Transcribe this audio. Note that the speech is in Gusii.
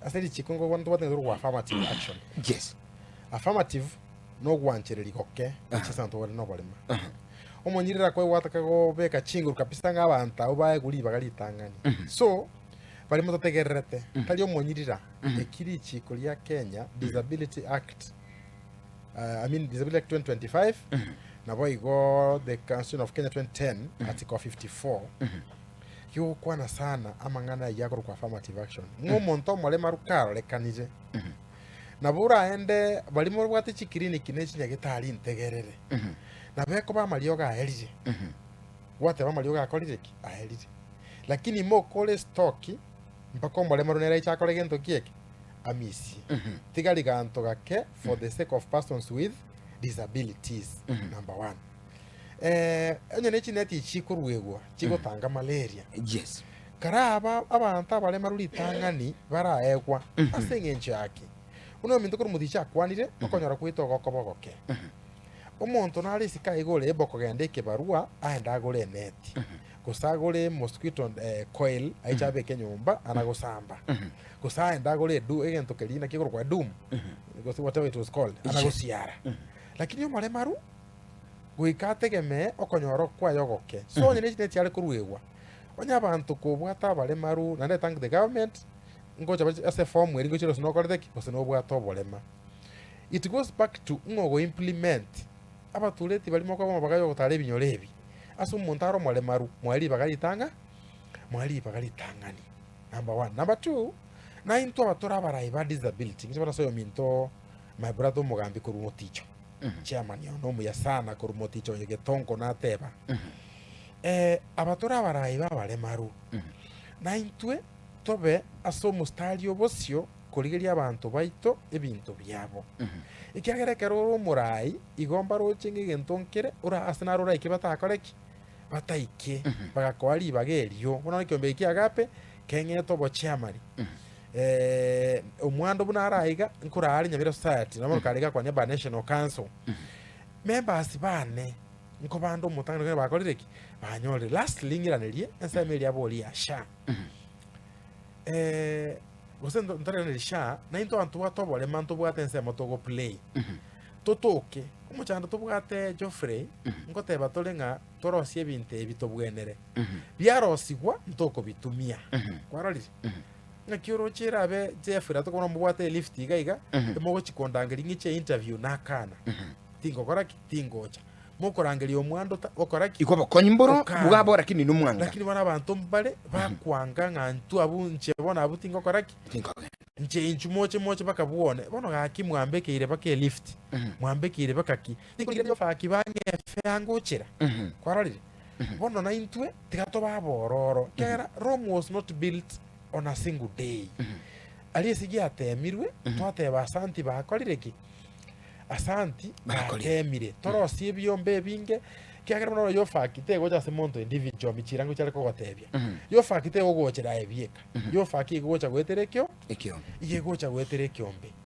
Ase richiko nko ntobwate ng'a torokwa affirmative action. Affirmative nogwanchereria goke gochia ase abanto bare noborema. Omonyiriri akoigwata kagobeka chinguru kabisa ng'a abanto abwo baegwe ribaga ritang'ani. So, baria mototegererete, tari omonyirira, eki richiko ria Kenya Disability Act, I mean Disability Act 2025, naboigo the Constitution of Kenya 2010, Article 54, Gigokwana sana amang'ana ayio akorokwa affirmative action, ng'a omonto omoremaru karorekanire, nabo oraende baria mobwate chikiriniki ne chinyagetari ntegerere, nabo ekoba amariogo aerire, gwateba amariogo akorire ki? Aerire. Lakini mokore estoki mpaka omoremaru nere aiche akore gento ki eke? Amisie. Tigari ganto gake for the sake of persons with disabilities, number one. Onye ne chineti echi chikoruegwa chigotanga malaria, kare aba abanto abaremaru ritang'ani baraegwa ase eng'encho ya ki? Buna ominto korwa omotichi akwanire, okonyora gwaito gokoba ogoke. Omonto nare isiko aiga ore able kogenda ekebarua aende agore eneti, gose agore mosquito coil aiche abeke nyomba ana gosamba, gose aende agore edu egento keria naki ekorokwa edumu, gose whatever it was called, ana gosiara. Lakini omoremaru. goika ategemee okonyora kwaye ogoke. So onye ne chineti chiare koruegwa, onye abanto kobwata abaremaru, naende I thank the government, ngocha bare ase eform eria ngochire gose nokorete ki, gose nobwate oborema. It goes back to ng'a ogo implement, abatureti baria mokoba amabaga ya ogotara ebinyoro ebi, ase omonto are omoremaru, moe ribaga ritang'a moe ribaga ritang'ani, number one. Number two, naintwe aba tore abarai ba disability, inche bono ase oyominto my brother omogambi korwa Moticho. Chairman oyo nomuya sana korwa moticho oyo Getonko nateba, eh, aba tore abarai b'abaremaru, na intwe tobe ase omostari obosio korigeria abanto baito ebinto biabo. Ekiagera ekero ore omorai, igo mbaroche ng'a egento nkere ore ase naro oraike batakore ki? Bataike, bagakoa ribaga erio. Bono ekiombe eke ki'Agape keng'ete obochairman. Omwando buna are aiga, nkoraa are Nyamira Society, nabo kare iga kwane ba National Council. Members bane, nkobande omotang'ani ekero bakorire ki? Banyorire. Lastly ng'iranerie ensemo eria aboria ya SHA. Gose ntorairanerie SHA, naintwe abanto tobwate oborema ntobwate ensemo togo play. Totoke, omochando tobwate Geoffrey, nkoteba tore ng'a torosie ebinto ebi tobwenere. Biarosigwa ntokobitumia. Kwarorire? Ng'aki oroche erabe Jeffrey atokobona mobwate elift iga iga, emogochi kondangeria ng'iche interview nakana. Tingokora ki? Tingocha. Mokorangeria omwando ta okora ki? Igo obokonyi mboro Okana. bwabo lakini nomwanga. Lakini bono abanto mbare bakwanga ng'a intwe abwo inche bono abwo tingokora ki? Tinkogenda. Inche inchu moche moche mpaka bwone. Bono gaki mwambekeire mpaka elift, mwambekeire mpaka ki? Tinkorigereria ofaki bang'e efare ngochera. Kwarorire? Bono naintwe tiga tobe abororo, ekiagera Rome was not built on a single day. Aria ase giatemirwe, twateba asanti bakorire ki? Asanti Bakorire. batemire. Torosie ebiombe ebinge, ekiagera bono yofaki tegocha ase monto individual michira ngochia are kogotebia. Yofaki tegogochera aye bieka, yofaki egocha goetera ekio, Ekiombe. iga egocha goetera ekiombe.